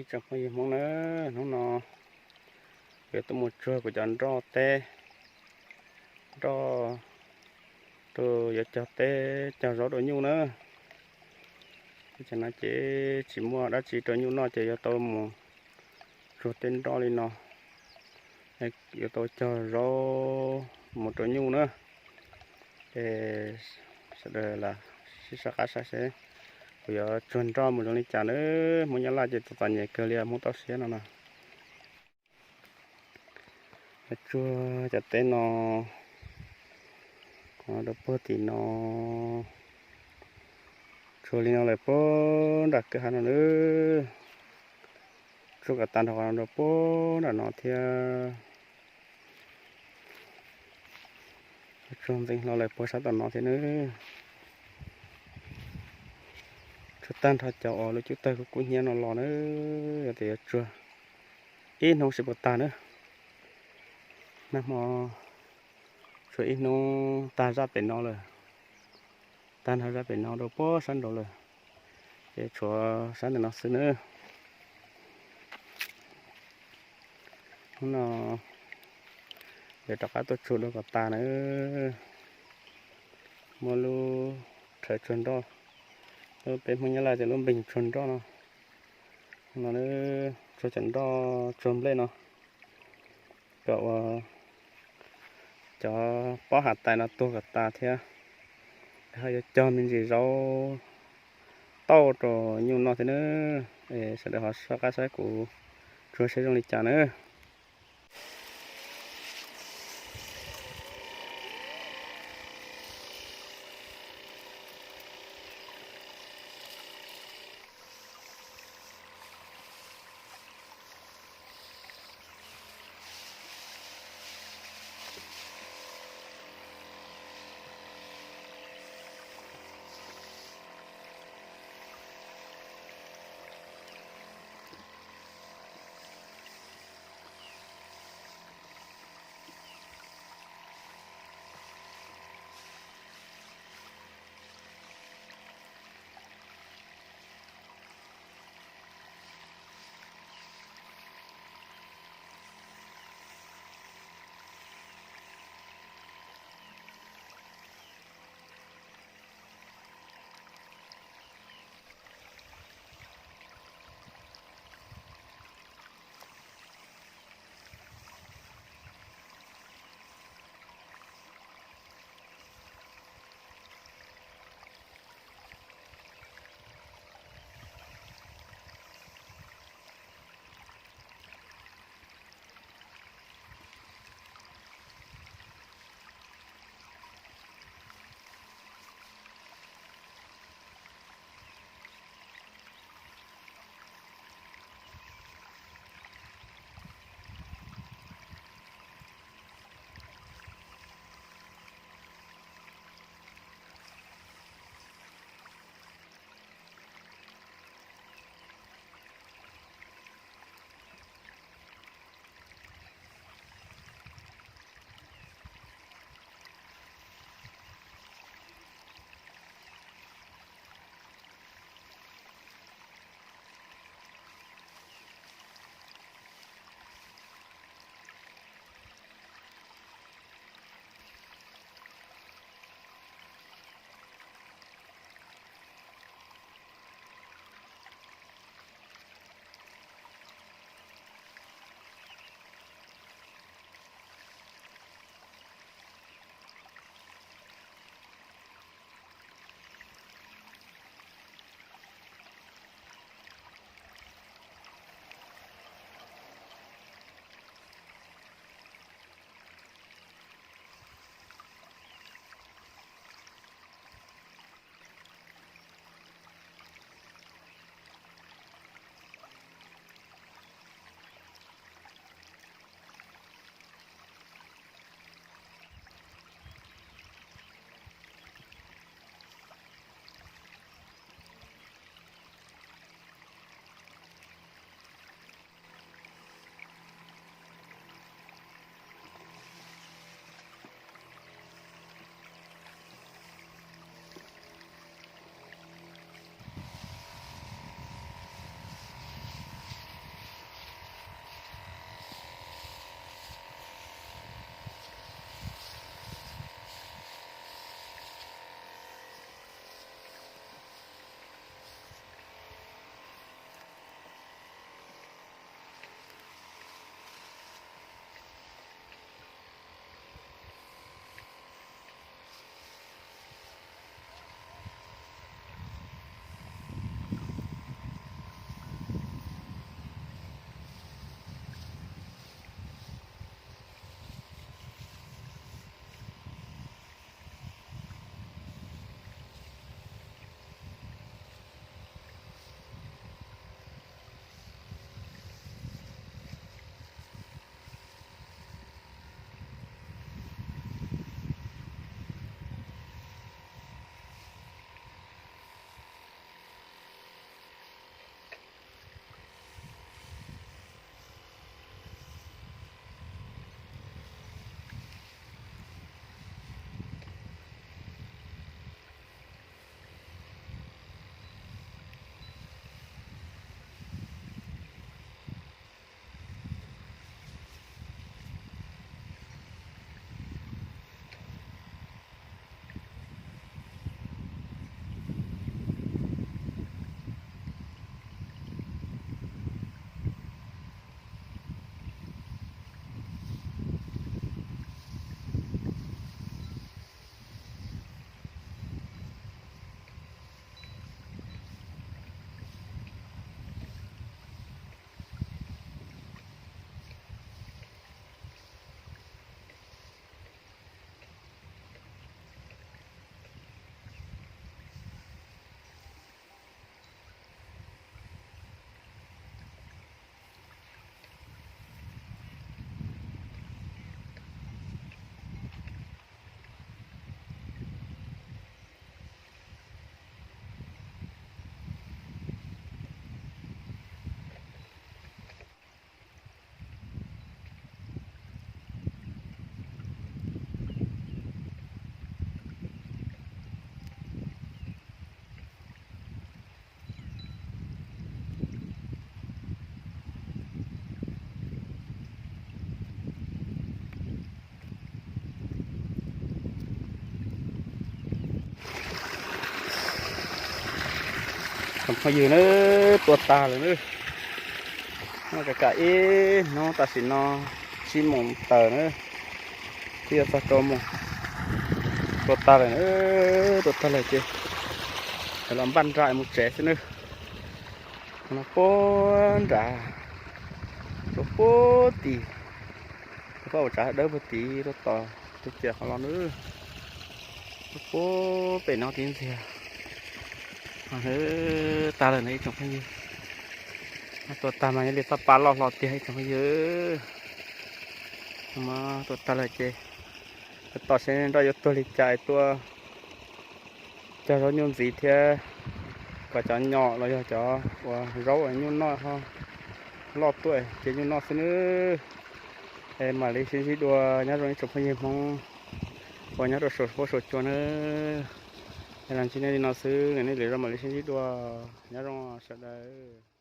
Ib tsoom phooj ywg Hmoob na, hnub no kuv yuav tuaj mus tsuag kuv cov nroj teb, nroj rau yuav cog teb cog zaub rau nyuj na. Teb chaws no ces tsis muaj dab tsi rau nyuj noj ces yuav tau mus tsuag teb nroj li no, yuav tau cog zaub mus rau nyuj na. Es sawv daws los sib soj qab saib seb kuv yuav tsuag nroj mus zoo li cas na. Hmoob Nyab Laj ces txom txom nyem kawg li, Hmoob toj siab no na. Tsuag cov teb no rau puag tim no, tsuag li no lawm puag nram kwj ha no na. Tsuag kom tag nrho qhov no rau puag nram no thiab. Tsuag ntxeev hlo lawm puag sab tom no thiab na. Tsuag tag nrho cov uas lub cub tawg kub kub hnyiab no los na. Yog tias yuav tsuag ib hnub sib puas tag na. Nag hmo tsuag ib hnub tag zaj pem no lawm, tag nrho zaj pem no rau puag sab nraud lawm, ces tshuav sab ntawm no xwb na. Hnub no yuav rov qab tuaj tsuag dua kom tas na. Muaj lub rhawv tsuag nroj, lub peb Hmoob Nyab Laj tias lub npeeg tsuag nroj no. Hnub no tsuag cov nroj tsuag nplej no kom ua cov pob hav tais no tuag kom tas thiab, ho yuav cog me ntsis zaub tauj rau nyuj noj thiab na. Es sawv daws ho soj qab saib kuv tsuag seb zoo li cas na. Tsoom phooj ywg na, tua tag lawm na. Noj ka kam ib hnub tam sim no tsib moos tawm na, twb yuav txog rau moos. Tua tag lawm na, tua tag lawm ces los npaj nra mus tsev xwb na. No puag nrad, rau puag tid, rau pab ua tsav dawb puag tid rau tom tus ciam qhov los na. Rau puag pem no tib ntxiag. Tag lawm na ib tsoom phooj ywg. Tua tag mas yog li txoj pa loj hlo tiag ib tsoom phooj ywg. Mas tua tag lawm ces tos seb nroj yuav tuag li cas tuaj cog zaub nyuj ntxiv thiab, kom cov nyom los yog cov uas zaub nyuj noj ho loj tuaj ces nyuj noj xwb nawb. Es mam li sib ntsib dua, nyob zoo ib tsoom phooj ywg Hmoob uas nyob rau saum huab saum cua nawb. Es los ntsib nej li no xwb, nej lwm zaus mam li sib ntsib dua. Nyob zoo sawv daws.